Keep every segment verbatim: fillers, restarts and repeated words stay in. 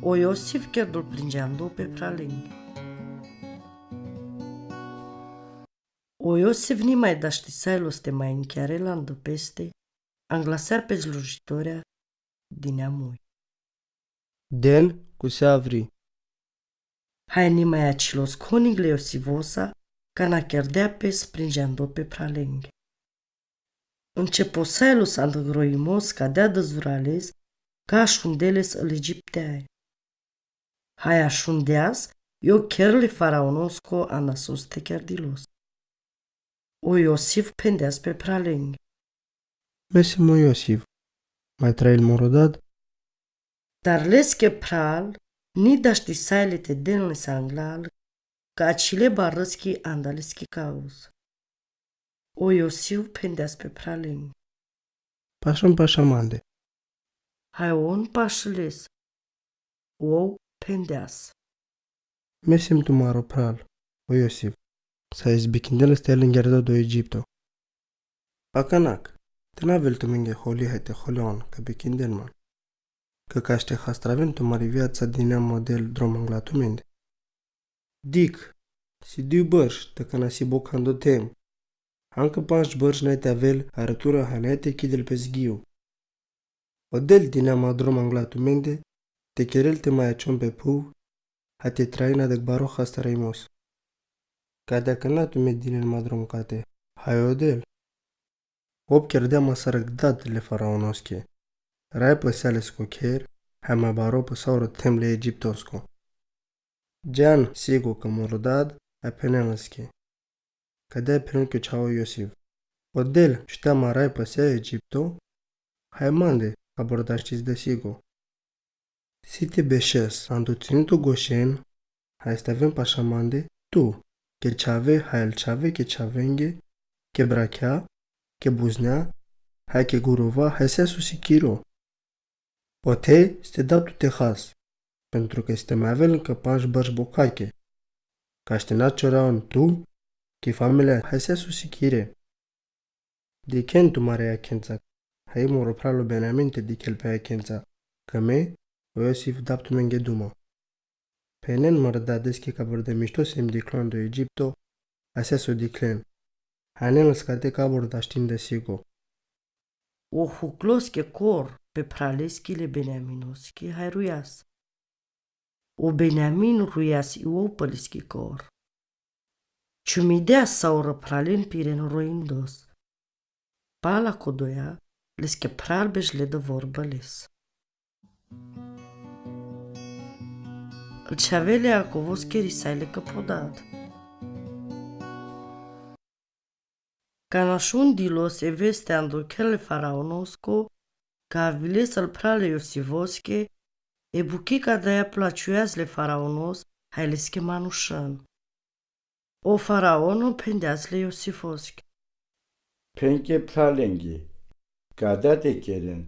O Iosif kerdel prinđando pe phralenghe. O Iosif ni maj daštisajlos te manjkjarel ando peste, anglasar pe služitorea dinea muj. Den, ko se avri. Haj ni maj ačhilos konig le Iosivosa, kana kerdea pes prinđando pe phralenghe. Înčeposajlos ando grojimos kadea dozurales, ka ašunde les al Eđiptea. Haj ašundeas, i o kher le faraonosko anda sos te kerdilos. O Iosif phendeas pe phralenghe: Me sem o Iosif, maj trail moro dad? Dar leske phral ni daštisajle te den les anglal, ka ačhile barski anda leske kauza. O Iosif phendeas pe phralenghe: Pašon paša mande. Haj on pašiles. Ov phendeas: Me sem tumaro phral, o Iosif, sa izbikindeles te lengerdo do Eđipto. Akanak, te na avel tumenge holi haj te holon, ka bikinden man. Ka kaš te hastraven tumari viaca dinea mo del drom angla tumende. Dikh, si duj brš, takana si bokhan do them. Anka pandž brš naj te avel, aratura haj naj te kidel pe zgiu. O del dinea mo drom angla tumende, te kerel te maj ačhon pe phuv, haj te traina dak baro hastarajmos. Kade akana tumen dinen mo drom kate, haj o del. Ov kerdea masar dad le faraonoske. Rajpasea lesko kher, haj maj baro pasaoro them le Eđiptosko. Džan, sigo ka moro dad, a phenen leske: Kade phenen ko čhavo Iosif? O del, čutea ma rajpasea Eđipto, haj mande, ka bordaštis da sigo. Si te bešes ando cinitu Gošen, haj staven paša mande, tu, ke čhave, haj el čhave ke čhavenge, ke brakja, ke buznja, haj ke gurova, haj sea so sikiro. Ote si te dab tute has, pentru ke si te maj avel ka pandž brš bokhake. Kaš te na čoraon tu, ki familija, haj sea so sikire. Dikhen tumare jakhenca, haj i moro phral o Benjamin te dikhel pe jakhenca, ka me, o Iosif, dab tumenge duma. Phenen mare dadeske ka bordemišto sem dikhlon do Eđipto, haj sea so dikhlen. Hanen leske te ka bordaštin da sigo. Ov huklos ke kor pe phraleski le Benjaminoski, haj rujas. O Benjamin rujas i ov pe leski kor. Čumidea sa o phralen piren rojindos. Pala ko doja, leske phral bežle da vorba les. Al čhavele Jakovoske risajle ka po dad. Kana šundilos e veste ando kher le faraonosko, ka aviles al phrale Iosivoske, e bukhi kadaja plačujas le faraonos, haj leske manušen. O faraono phendeas le Iosivoske: Phen ke phralenge, kade te keren?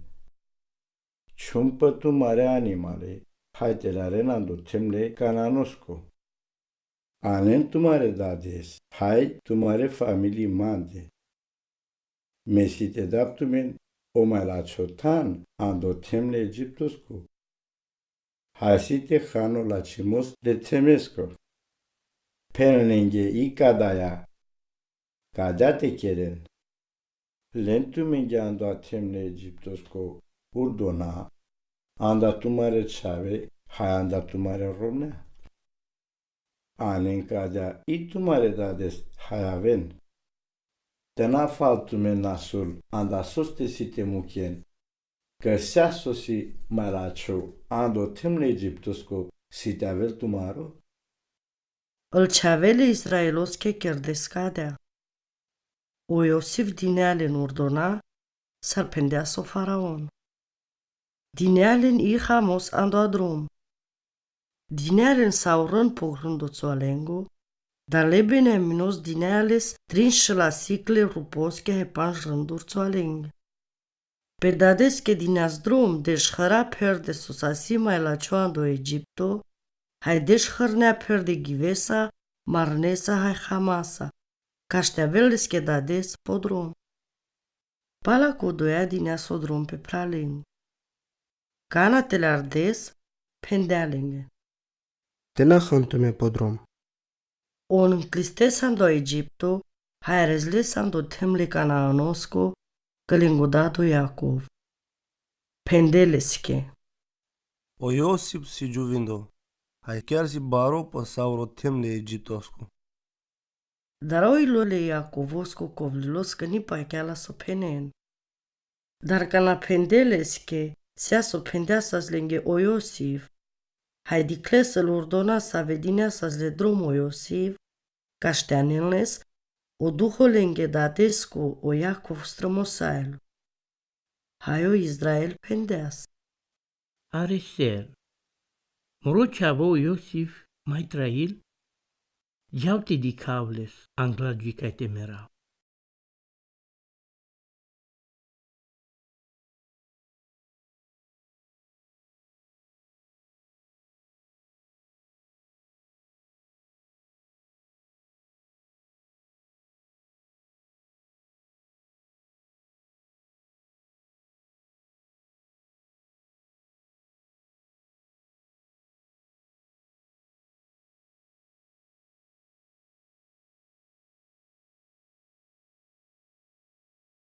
Čhum pe tumare animale, haj te laren ando them le Kananosko. Anen tumare dades, haj tumare familiji mande. Me si te dab tumen o maj lačho than ando them le Eđiptosko. Haj si te han o lačhimos le themesko. Phen lenge i kadaja, kade te keren? Len tumenge ando a them le Eđiptosko urdona, anda tumare čhave, haj anda tumare romnja. Anen kadaja i tumare dades, haj aven. Te na fal tumen nasul anda soste si te mukhen, ka sea so si maj lačho ando them le Eđiptosko si te avel tumaro. Al čhavele Izraeloske kerdes kadaja. O Iosif dinea len urdona, sar phendeas o faraon. Dinea len i hamos ando a drom. Dinea len sa o rën pogrëndo coalengo, dar le Benjaminos dinea les trin šela sikle ruposke haj pandž rëndur coalenge. Pe dadeske dineas drom deš hra pherdi so sa si maj lačho ando Eđipto, haj deš hrnea pherdi givesa, marnesa haj hamasa, kaš te avel leske dades po drom. Pala ko doja dineas o drom pe phralenge. Kana te lardes, Phendea lenge: Te na han tume po drom? On ntlistesan do Egjipto, haj rezlesan do themle Kanaanosku, kălingo dado Jakov. Phende leske: O Josif si džuvindo, haj kersi baro pa savoro themle Egjiptosku. Darovilo le Jakovosku kovlilos, ka ni pakjala so phenen. Dar kana phende leske, seja so phendeasas lenge o Josif. Haj dikhles lordona savedinjasas le drom o Josif, kašteanenles, o Duho lenge dadesku o Jakov strmosajlo. Haj o Izrael phendeas: Areser, moro čhavo o Josif maj trail? Džav te dikhav les, angla dži kaj te merav.